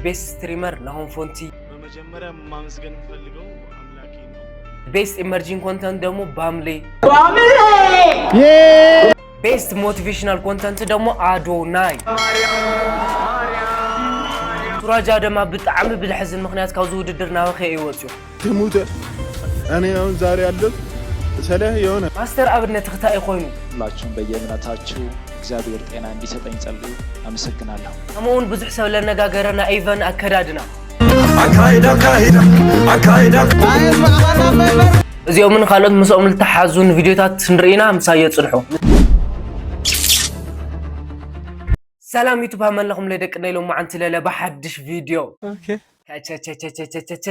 Best streamer ናሆም ፎንቲ። በመጀመሪያ ማመስገን የምፈልገው አምላኬ ነው። Best emerging content ደግሞ ባምሌ። Best motivational content ደግሞ ኣዶናይ። ሱራጃ ድማ ብጣዕሚ ብዝሕዝን ምክንያት ካብዚ ውድድር ናበኸ እዩ ወፅዩ። ትሙት፣ እኔ አሁን ዛሬ ያለሁት ስለ የሆነ ማስተር ኣብነት ክታይ ኮይኑ? ሁላችሁም በየእምነታችሁ እግዚአብሔር ጤና እንዲሰጠኝ ጸልዩ። አመሰግናለሁ። ከምኡውን ብዙሕ ሰብ ለነጋገረ ናይ ኢቨን ኣከዳድና። እዚኦምን ካልኦት ምስኦም ዝተሓዙን ቪድዮታት ንርኢና ምሳይ የፅንሑ። ሰላም ዩቱብ፣ ሃመለኹም ለደቂ ናይ ሎሚ መዓንቲ ለለ ብሓድሽ ቪድዮ ከቸቸቸቸቸቸ።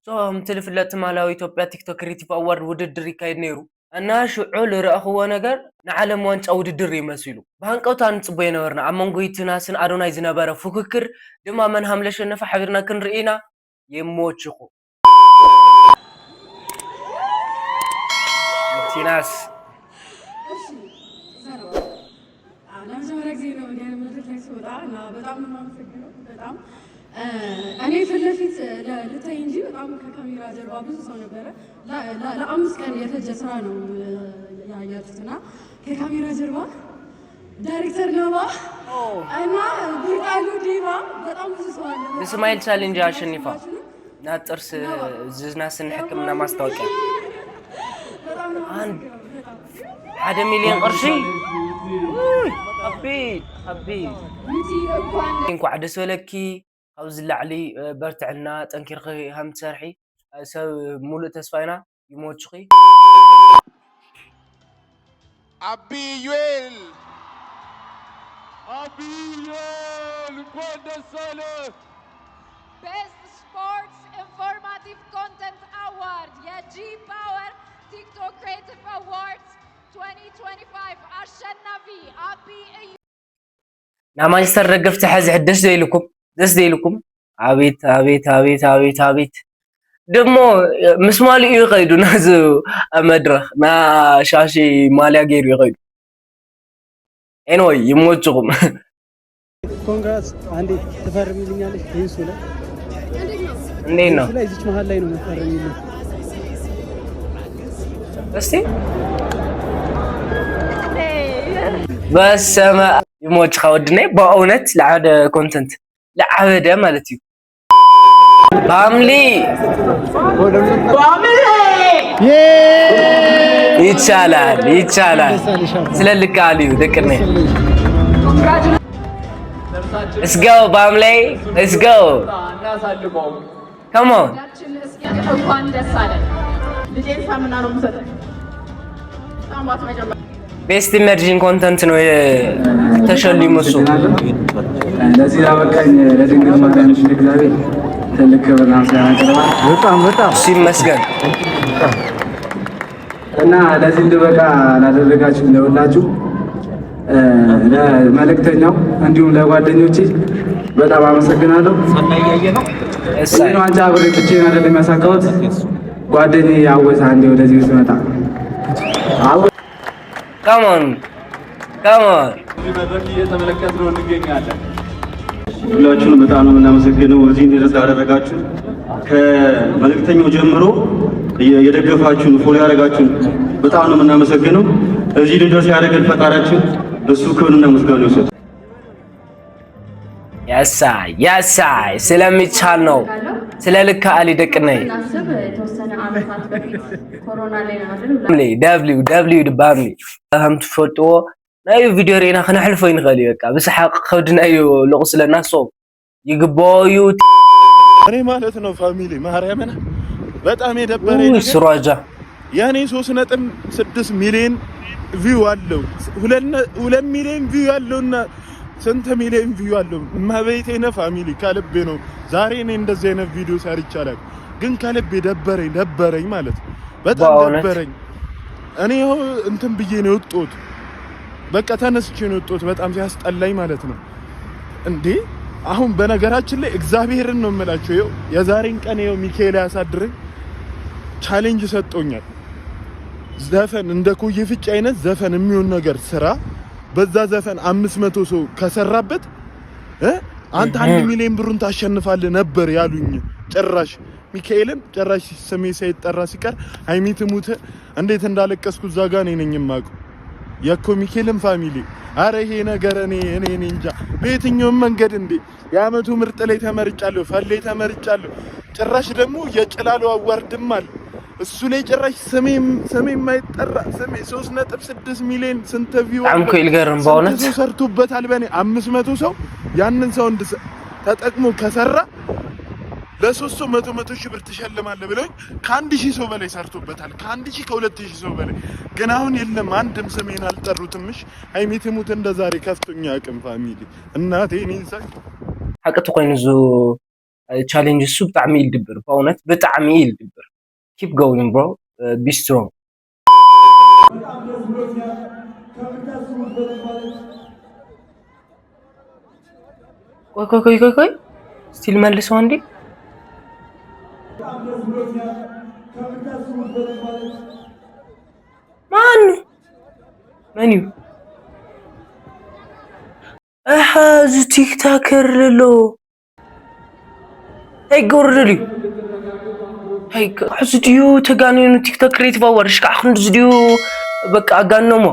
ከምቲ ዝፍለጥ ትማላዊ ኢትዮጵያ ቲክቶክ Creative Award ውድድር ይካየድ ነይሩ እና ሽዑ ዝረአኽዎ ነገር ንዓለም ዋንጫ ውድድር ይመሲሉ። ብሃንቀውታ ንፅበዮ ነበርና። ኣብ መንጎ ዩቲናስን ኣዶናይ ዝነበረ ፉክክር ድማ መን ሃም ለሸነፈ ሓቢርና ክንርኢ ኢና። የሞችኹ ዩቲናስ። ለመጀመሪያ ጊዜ ነው እንዲህ አይነት መድረክ ላይ ስወጣ እና በጣም ነው የማመሰግነው። በጣም እኔ ፊት ለፊት ልታይ እንጂ በጣም ከካሜራ ጀርባ ብዙ ሰው ነበረ። ለ5 ቀን የፈጀ ስራ ነው ያያችሁት እና ከካሜራ ጀርባ ዳይሬክተር ነባ እና ቡርቃሉ ዴባ በጣም ብዙ ሰው አለ። ብ smile challenge ኣሸኒፋ ና ጥርስ ዝና ስኒ ሕክምና ማስታወቂያ። በጣም ነው የማመሰግነው። በጣም 1 ሚሊዮን ቅርሺ። ከቢድ ከቢድ። ዩቲ እንኳን እንኳዕ ደስ በለኪ። ካብዚ ላዕሊ በርትዕና ጠንኪርኺ ከም ትሰርሒ ሰብ ሙሉእ ተስፋ ኢና። ይሞችኺ። አብዩኤል፣ አብዩኤል፣ እንኳን ደስ አለህ። Best Sports Informative Content Award የ G Power TikTok Creative Awards 2025 አሸናፊ አቢ እዩ። ናይ ማንቸስተር ደገፍቲ ሕዚ ደስ ዘይልኩም፣ ደስ ዘይልኩም። ኣቤት ኣቤት ኣቤት ኣቤት ኣቤት! ድሞ ምስ ማሊኡ ይኸይዱ ናዚ ኣብ መድረክ ና ሻሺ ማልያ ገይሩ ይኸይዱ። Anyway ይሞችኹም። Congrats። አንዴ ትፈርሚልኛለሽ? ይንሱ ላይ። እንዴት ነው? እሱ ላይ እዚች መሀል ላይ ነው የምትፈርሚልኝ። እስቲ በሰመ ይሞችኻ ወድነይ። በእውነት ለዓደ content ለዓበደ ማለት እዩ። ባምሊ ይቻላል ይቻላል። ስለልካል እዩ ደቅነ። Let's go ባምሌ፣ let's go, come on. ችን እስኪ እንኳን ደስ አለን። ልጄን ሳምና ነው የምሰጠው። ሳማት መጀመሪያ። Best emerging content ነው ተሸሊሙ እሱ። ለዚህ ላበቃኝ ለድንግል ማርያም እግዚአብሔር ትልቅ ክብርና ምስጋና ያቀርባል። በጣም በጣም። እሱ ይመስገን። እና ለዚህ እንድበቃ ላደረጋችሁ ለሁላችሁ፣ ለመልእክተኛው እንዲሁም ለጓደኞቼ በጣም አመሰግናለሁ። እሳይ። ይህን ዋንጫ አብሬ ብቻዬን አይደለም ያሳካሁት። ጓደኛዬ አወሳ አንዴ ወደዚህ ስመጣ። Come on, come on. እዚህ መድረክ እየተመለከትነው እንገኛለን። ሁላችሁንም በጣም ነው የምናመሰግነው እዚህ እንድንደርስ ላደረጋችሁ፣ ከመልእክተኛው ጀምሮ የደገፋችሁን፣ follow ያደረጋችሁን በጣም ነው የምናመሰግነው። እዚህ እንድንደርስ ያደረገን ፈጣሪያችን እሱ ክብርና ምስጋና ይውሰድ። ያሳይ ያሳይ፣ ስለሚቻል ነው። ስለ ልካ አሊ ደቅነይ። ስናስብ የተወሰነ ዓመታት በፊት ኮሮና ላይ ነው አይደል? W W ባምሊ። ከም ትፈልጥዎ ናይ ቪድዮ ርኢና ክነሕልፎ ይንኽእል እዩ። በቃ ብስሓቅ ከብድና እዩ ልቁስለና። So ይግብኦ እዩ። እኔ ማለት ነው family፣ ማርያምን በጣም የደበረኝ ነገር ስሯጃ። የእኔ 3.6 ሚሊዮን view አለው፣ 2 ሚሊዮን view ያለውና ስንት ሚሊዮን view አለው። እመቤቴን family፣ ከልቤ ነው። ዛሬ እኔ እንደዚህ አይነት ቪዲዮ ሰርቼ አላውቅም፣ ግን ከልቤ ደበረኝ፣ ደበረኝ ማለት ነው። በጣም በእውነት? ደበረኝ። እኔ ይኸው እንትን ብዬ ነው የወጣሁት። በቃ ተነስቼ ነው የወጣሁት። በጣም ሲያስጠላኝ ማለት ነው። እንዴ አሁን በነገራችን ላይ እግዚአብሔርን ነው የምላቸው። ይኸው የዛሬን ቀን ይኸው ሚካኤል ያሳድረኝ። Challenge ሰጥቶኛል። ዘፈን እንደ ኮዬ ፍጭ አይነት ዘፈን የሚሆን ነገር ስራ። በዛ ዘፈን 500 ሰው ከሰራበት አንተ 1 ሚሊዮን ብሩን ታሸንፋለህ ነበር ያሉኝ። ጭራሽ ሚካኤልን ጭራሽ ስሜ ሳይጠራ ሲቀር ሀይሚ ትሙት እንዴት እንዳለቀስኩ እዛ ጋ እኔ ነኝ የማውቀው። የኮ ሚካኤልን family፣ አረ ይሄ ነገር እኔ እንጃ በየትኛውም መንገድ እንዴ የአመቱ ምርጥ ላይ ተመርጫለሁ፣ ፈሌ ተመርጫለሁ። ጭራሽ ደግሞ የጭላሎ award ም አለ፣ እሱ ላይ ጭራሽ ስሜ የማይጠራ፣ ስሜ 3.6 ሚሊዮን ስንት view በጣም እኮ ይገርም በእውነት። ሰው ሰርቶበታል። በእኔ 500 ሰው ያንን ሰው ተጠቅሞ ከሰራ ለሶስት ሰው 100 100 ሺህ ብር ትሸልማለህ ብለውኝ ከ1,000 ሰው በላይ ሰርቶበታል። ከ1,000 ከ2,000 ሰው በላይ ግን አሁን የለም፣ አንድም ስሜን አልጠሩትም። እሺ ሀይሚ ትሙት እንደ ዛሬ ከፍቶኛ አቅም family እናቴ እኔን ሳይ ሓቂ እንተኮይኑ እዚ challenge እሱ ብጣዕሚ እዩ ዝድብር፣ በእውነት ብጣዕሚ እዩ ዝድብር። Keep going, bro, be strong. በጣም ደስ ብሎኛል። ከምታስቡት በላይ ማለት ቆይ ቆይ ቆይ ቆይ ቆይ፣ still መልሰው አንዴ። በጣም ደስ ብሎኛል። ከምታስቡት በላይ ማለት ማን መን እዩ? ኣሓ እዚ TikToker ለሎ እንታይ ክገብር ደልዩ? ሕዚ ድዩ ተጋኒኑ? TikTok Creative Award ሽካዕ ክንዲ ድዩ በቃ ኣጋኖሞ?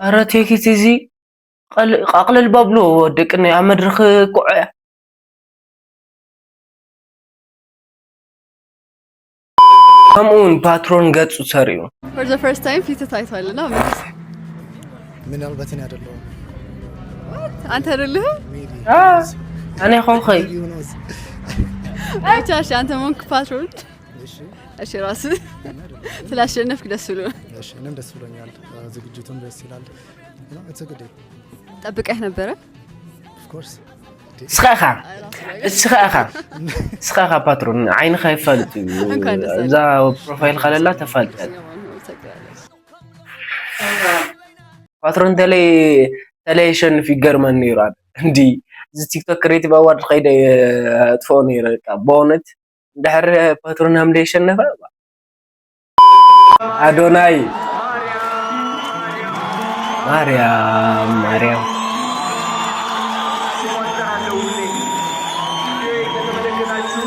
ኣረ take it easy፣ ኣቕለል ባብሎ ደቅኒ ኣብ መድረክ ኩዖ እያ። ከምኡውን ፓትሮን ገፁ ተርእዩ። For the first time ፊት ታይቷል እና ምናልባት እኔ አይደለሁም። አንተ አይደለህም? ኣነ ይኮንኸይ። ብቻ እሺ፣ አንተ ሞንክ ፓትሮን እሺ፣ ራስህ ስላሸነፍክ ደስ ብሎ እሺ፣ እኔም ደስ ብሎኛል። ዝግጅቱም ደስ ይላል። It's a good day. ጠብቀህ ነበረ? Of course. እስኻ ኢኻ፣ እስኻ ኢኻ፣ እስኻ ኢኻ ፓትሮን፣ ዓይንኻ ይፈልጥ እዩ። እንኳን ደስ አለህ። እዛ profile ከለላ ተፋልጥ። ፓትሮን ተለይ ተለይ የሸንፍ ይገርመን ነይሩ። ኣነ እንዲ እዚ TikTok Creative Award ከይደ ጥፍኦ ነይረ በቃ በእውነት እንድሕር ፓትሮን ሃምለ የሸነፈ። አዶናይ ማርያም ማርያም። ስሟን እጠራለሁ ሁሌ። ከተመለከታችሁ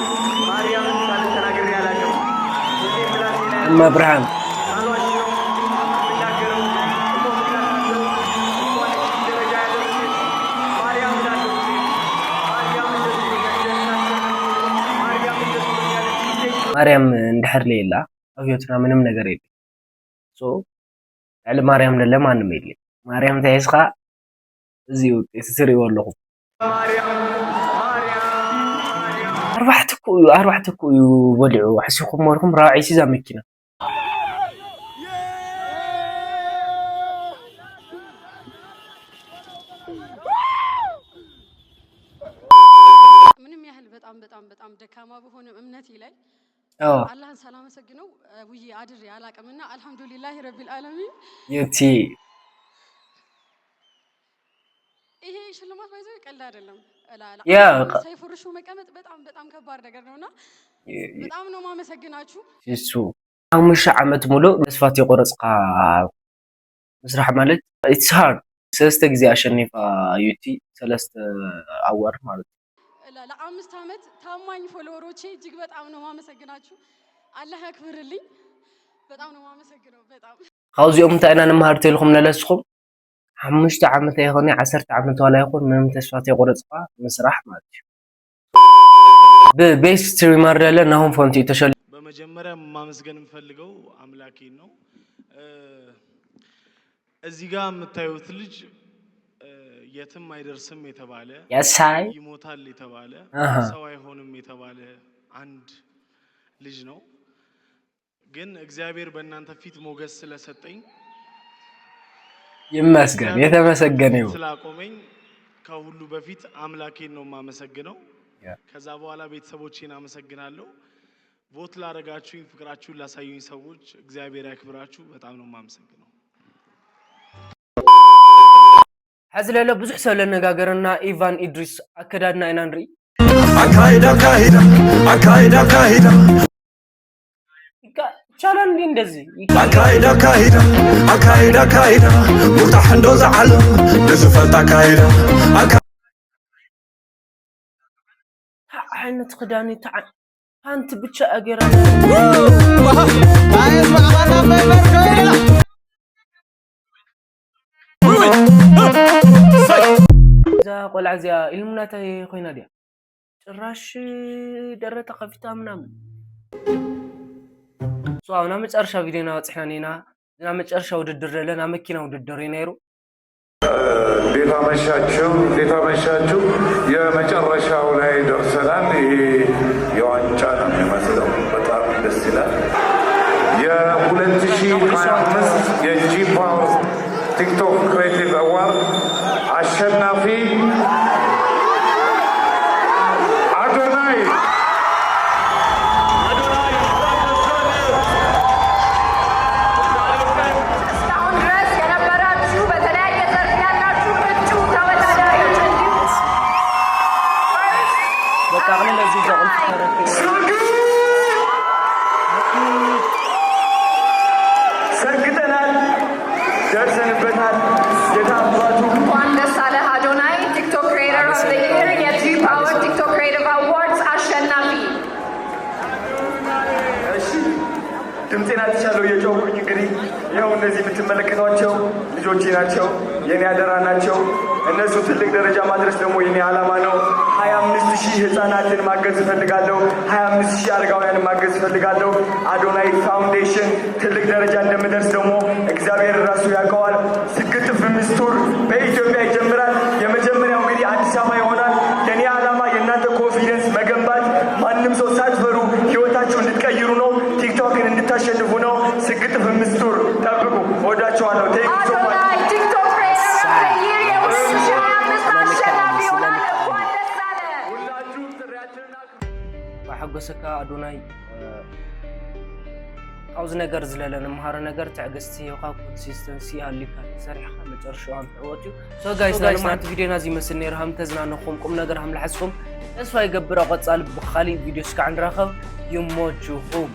ማርያምን ሳልተናግሬ አላውቅም። ሁሌ ምላሴ ላይ እመብርሃን። ሳልዋሽ ነው የምናገረው። እቆምላታለሁ። እሷ ነች እዚህ ደረጃ ያደረሰች። ማርያም እላለሁ ሁሌ። ማርያም እንደዚህ ብሎኛል። ማርያም እንደዚህ ብሎኛለች። ሁሌ ማርያም እንድሕር ለየላ ኣብ ሂወትና ምንም ነገር የለን። So ልዕሊ ማርያም ለለ ማንም የለን። ማርያም ተሒዝካ እዚ ውጤት ትሪእዎ ኣለኹም። ኣርባዕተ እኮ እዩ፣ ኣርባዕተ እኮ እዩ በሊዑ። ሓሲብኩም ርኩም ራብዐይቲ እዛ መኪና። ምንም ያህል በጣም በጣም በጣም ደካማ በሆነም እምነቴ ላይ አላህን ሳላመሰግነው ውዬ አድሬ አላቅምና አልሐምዱሊላህ ረቢል ዓለሚን። ዩቲ። ይሄ ሽልማት ባይዘው ቀልድ አይደለም። ሳይፎርሹ መቀመጥ በጣም በጣም ከባድ ነገር ነውና በጣም ነው ማመሰግናችሁ። እሱ 5 ዓመት ሙሉእ ተስፋ ተይቆረፅካ ምስራሕ ማለት it's hard። ሰለስተ ግዜ ኣሸኒፋ ዩቲ፣ ሰለስተ award ማለት እዩ። ለ5 ዓመት ታማኝ follower ኦቼ እጅግ በጣም ነው ማመሰግናችሁ። አላህ ያክብርልኝ። በጣም ነው ማመሰግነው። በጣም ካብዚኦም እንታይ ኢና ንምሃር ተኢልኩም ነለስኩም፣ 5 ዓመት ኣይኮነ 10 ዓመት ዋላ ይኹን ምንም ተስፋ ተይቆረፅካ ምስራሕ ማለት እዩ። ብ best streamer ለለ ናሆም ፎንቲ እዩ ተሸሊሙ። በመጀመሪያ ማመስገን የምፈልገው አምላኬን ነው። እዚህ ጋር የምታዩት ልጅ የትም አይደርስም የተባለ፣ ያሳይ ይሞታል የተባለ፣ ሰው አይሆንም የተባለ አንድ ልጅ ነው። ግን እግዚአብሔር በእናንተ ፊት ሞገስ ስለሰጠኝ ይመስገን፣ የተመሰገነ ይሁን። ስላቆመኝ ከሁሉ በፊት አምላኬን ነው የማመሰግነው። ከዛ በኋላ ቤተሰቦቼን አመሰግናለሁ። Vote ላረጋችሁኝ፣ ፍቅራችሁን ላሳዩኝ ሰዎች እግዚአብሔር ያክብራችሁ። በጣም ነው የማመሰግነው። ሕዚ ለለ ብዙሕ ሰብ ለነጋገረና ኢቫን ኢድሪስ ኣከዳድና ኢና ንርኢ። አካሄድ አካሄድ አካሄድ አካሄድ። ይቻላል እንዴ እንደዚህ? ኣካይዳ ኣካይዳ ኣካይዳ ኣካይዳ ሙርታሕ እንዶ ዝዓለም ንዝፈልጥ ኣካይዳ። ዓይነት ክዳን ፓንቲ ብቻ ገይራ። እዛ ቆልዓ እዚኣ ኢሉሚናታይ ኮይና ድያ? ጭራሽ ደረታ ከፊታ ምናምን። ኣብ ናይ መጨረሻ ቪድዮና በፂሕና ኔና። ናይ መጨረሻ ውድድር ዘለ ናይ መኪና ውድድር እዩ ነይሩ። እንዴት አመሻችሁ? እንዴት አመሻችሁ? የመጨረሻው ላይ ደርሰናል። ይሄ የዋንጫ ነው የሚመስለው። በጣም ደስ ይላል። የ2025 የ G Power TikTok Creative Award አሸናፊ አዶናይ። እስካሁን ድረስ የነበራችሁ፣ በተለያየ ዘርፍ ያላችሁ እጩ ተወዳዳሪዎች እንዲሁ በቃ ቅልል እዚ ዘቁልፍ ተረኪቡ። ሰግጠናል፣ ደርሰንበታል። የታባቱ እንኳን ደስ አለህ አዶናይ፣ TikTok Creator of the Year፣ የ G Power TikTok Creative Awards አሸናፊ። እሺ፣ ድምፄን አጥቻለሁ እየጮህኩኝ። እንግዲህ ይኸው እነዚህ የምትመለከቷቸው ልጆቼ ናቸው፣ የኔ አደራ ናቸው። እነሱ ትልቅ ደረጃ ማድረስ ደግሞ የኔ ዓላማ ነው። 25,000 ህፃናትን ማገዝ እፈልጋለሁ። 25,000 አረጋውያንን ማገዝ እፈልጋለሁ። አዶናይ Foundation ትልቅ ደረጃ እንደምደርስ ደግሞ እግዚአብሔር ራሱ ያውቀዋል። ስግጥ ፍምስ tour በኢትዮጵያ ይጀምራል። የመጀመሪያው እንግዲህ አዲስ አበባ ይሆናል። የኔ ዓላማ የእናንተ confidence መገንባት፣ ማንም ሰው ሳትፈሩ ህይወታችሁ እንድትቀይሩ ነው። ቲክቶክን እንድታሸንፉ ነው። ስግጥ ፍምስ tour ጠብቁ። ወዳችኋለሁ። Thank you so much። አዶናይ TikTok Creator of the Year የ2025 አሸናፊ ይሆናል። እንኳን ደስ አለህ። ብሓጎሰካ ኣዶናይ። ካብዚ ነገር ዝለለ ንምሃሮ ነገር ትዕግስቲ ሂብካ፣ consistency ሃሊካ ተሰሪሕካ መጨረሻኡ ሃም ትዕወት እዩ። So guys፣ ናይ ሎማዓንቲ ቪድዮና እዚ ይመስል ነይሩ። ሃም ተዝናነኹም፣ ቁም ነገር ሃም ዝሓዝኩም ተስፋ ይገብር። ኣብ ቀፃሊ ብካሊእ ቪድዮ እስካዕ ንራኸብ ይሞችኹም።